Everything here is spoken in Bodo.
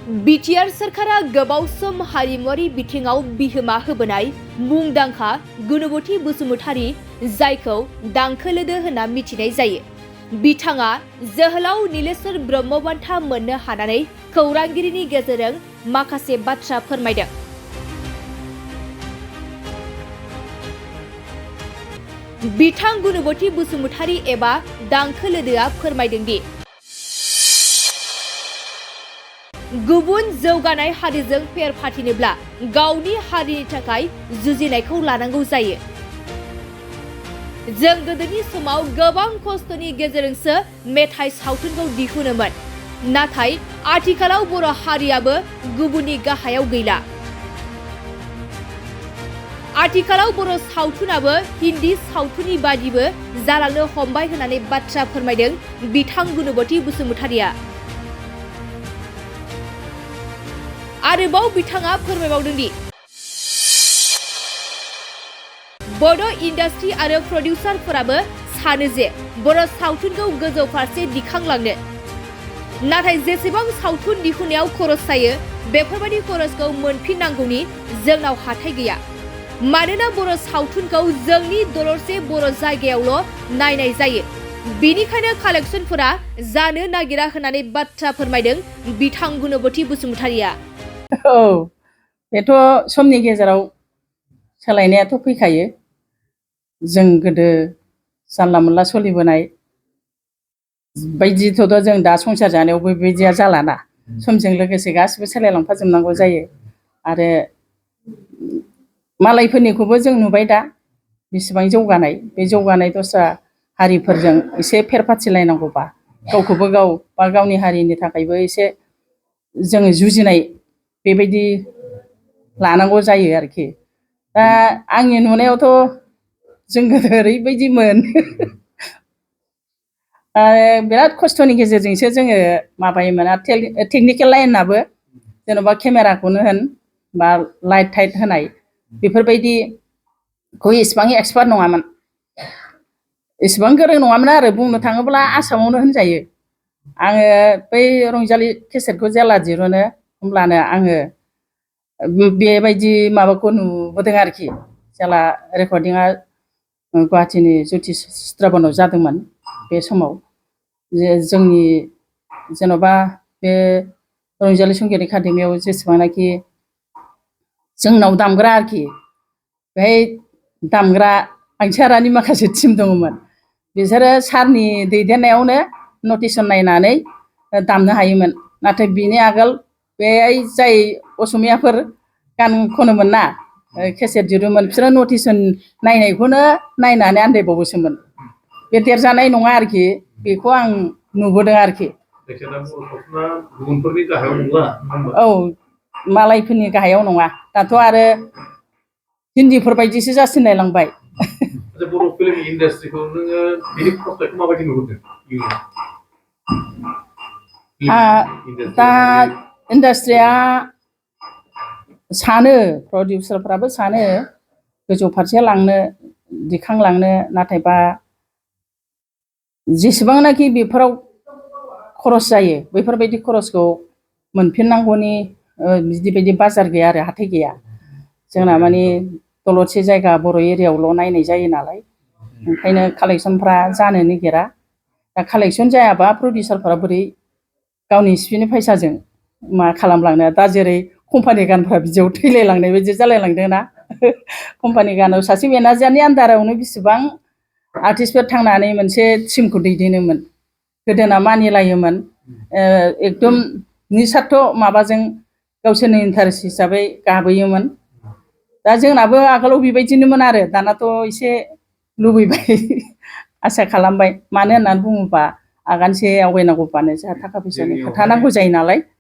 बिटिआर सरकारा गोबाव सम हारिमुआरि बिथिङाव बिहोमा होबोनाय मुंदांखा गुणवती बसुमतारी जायखौ दांखोलोदो होनना मिथिनाय जायो। बिथाङा जोहोलाव नीलेश्वर ब्रह्म बान्था मोननो हानानै खौरांगिरिनि गेजेरजों माखासे बाथ्रा फोरमायदों। बिथां गुणवती बसुमतारी एबा दांखोलोदोआ फोरमायदों दि गुबुन जौगानाय हारिजों फेर फाथिनोब्ला गावनि हारिनि थाखाय जुजिनायखौ लानांगौ जायो। जों गोदोनि समाव गोबां खस्थ'नि गेजेरजोंसो मेथाइ सावथुनखौ दिहुनोमोन, नाथाय आथिखालाव बर' हारियाबो गुबुननि गाहायाव गैला। आथिखालाव बर' सावथुनाबो हिन्दी सावथुननि बादिबो जालांनो हमबाय होननानै बाथ्रा फोरमायदों बिथां गुणवती बसुमतारीया। आरोबाव बिथाङा फोरमायबावदों दि बड' इन्डास्ट्रि आरो प्रडिउसारफोराबो सानो जे बर' सावथुनखौ गोजौ फारसे दिखांलांनो, नाथाय जेसेबां सावथुन दिहुननायाव खरस जायो बेफोरबायदि खरसखौ मोनफिननांगौनि जोंनाव हाथाय गैया। मानोना बर' सावथुनखौ जोंनि दलरसे बर' जायगायावल' नायनाय जायो, बेनिखायनो कालेक्सनफोरा जानो नागिरा होननानै बाथ्रा फोरमायदों बिथां गुणवती बसुमतारीया। औ, बेथ' समनि गेजेराव सोलायनायाथ' फैखायो। जों गोदो जानला मोनला सोलिबोनाय बायदिथ' जों दा संसार जानायावबो बेबायदिया जालाना। समजों लोगोसे गासिबो सोलायलांफाजोबनांगौ जायो। आरो मालायफोरनिखौबो जों नुबाय दा बेसेबां जौगानाय, बे जौगानाय दस्रा हारिफोरजों एसे फेर फाथिलायनांगौबा गावखौबो गाव बा गावनि हारिनि थाखायबो एसे जोङो जुजिनाय बेबायदि लानांगौ जायो आरोखि। दा आंनि नुनायावथ' जों गोदो ओरैबायदिमोन बिराद खस्थ'नि गेजेरजोंसो जोङो माबायोमोन। आरो टेकनिकेल लाइनाबो जेन'बा केमेराखौनो होन बा लाइट टाइट होनाय बेफोरबायदिखौ इसेबां एक्सपार्ट नङामोन, इसेबां गोरों नङामोन आरो बुंनो थाङोब्ला आसामावनो होनजायो। आङो बै रंजालि केसेटखौ जेला दिरुनो होमब्लानो आङो बेबायदि माबाखौ नुबोदों आरोखि। जेला रेकर्डिंआ गुवाहाटीनि ज्योति चित्राबनाव जादोंमोन, बे समाव जोंनि जेन'बा बे रंजालि संगित एकाडेमियाव जेसेबांनाखि जोंनाव दामग्रा आरोखि, बेहाय दामग्रा आइंसारानि माखासे टिम दङमोन। बिसोरो सारनि दैदेननायावनो नटिसन नायनानै दामनो हायोमोन। नाथाय बिनि आगोल बेहाय जाय असमियाफोर गान खनोमोन ना, केसेट दिरुनोमोन, बिसोरो नटिसन नायनायखौनो नायनानै आन्दायबावोसोमोन। बे देरजानाय नङा आरोखि, बेखौ आं नुबोदों आरोखि। औ, मालायफोरनि गाहायाव नङा। दाथ' आरो हिन्दीफोर बायदिसो जासिनलायलांबाय। बर' फिल्म इन्डास्ट्रिखौ नोङो बिनि प्रस्पेक्टखौ माबायदि नुहुरदों? दा इन्डास्ट्रिया सानो, प्रडिउसारफ्राबो सानो गोजौ फारसे लांनो, दिखांलांनो, नाथायबा जेसेबांनाखि बेफोराव खरस जायो बैफोरबायदि खरसखौ मोनफिननांगौनि बिदि बायदि बाजार गैया आरो हाथाय गैया। जोंना माने दलदसे जायगा बर' एरियायावल' नायनाय जायो नालाय, ओंखायनो कालेक्सनफ्रा जानो नागिरा। दा कालेक्सन जायाबा प्रडिउसारफ्रा बोरै गावनि सिपिनि फैसाजों मा खालामलांनो। दा जेरै कम्पानि गानफ्रा बिदियाव थैलायलांनाय बायदि जालायलांदों ना। कम्पानि गानाव सासे मेनेजारनि आन्दारावनो बेसेबां आर्टिस्टफोर थांनानै मोनसे टिमखौ दैदेनोमोन। गोदोना मानिलायोमोन, एकदम निस्वार्थ माबाजों गावसोरनि इन्टारेस्ट हिसाबै गाबोयोमोन। दा जोंनाबो आगोलाव बेबायदिनोमोन आरो, दानाथ' एसे लुबैबाय, आसा खालामबाय। मानो होननानै बुङोबा आगानसे आवगायनांगौबानो जोंहा थाखा फैसानि खोथा नांगौ जायो नालाय।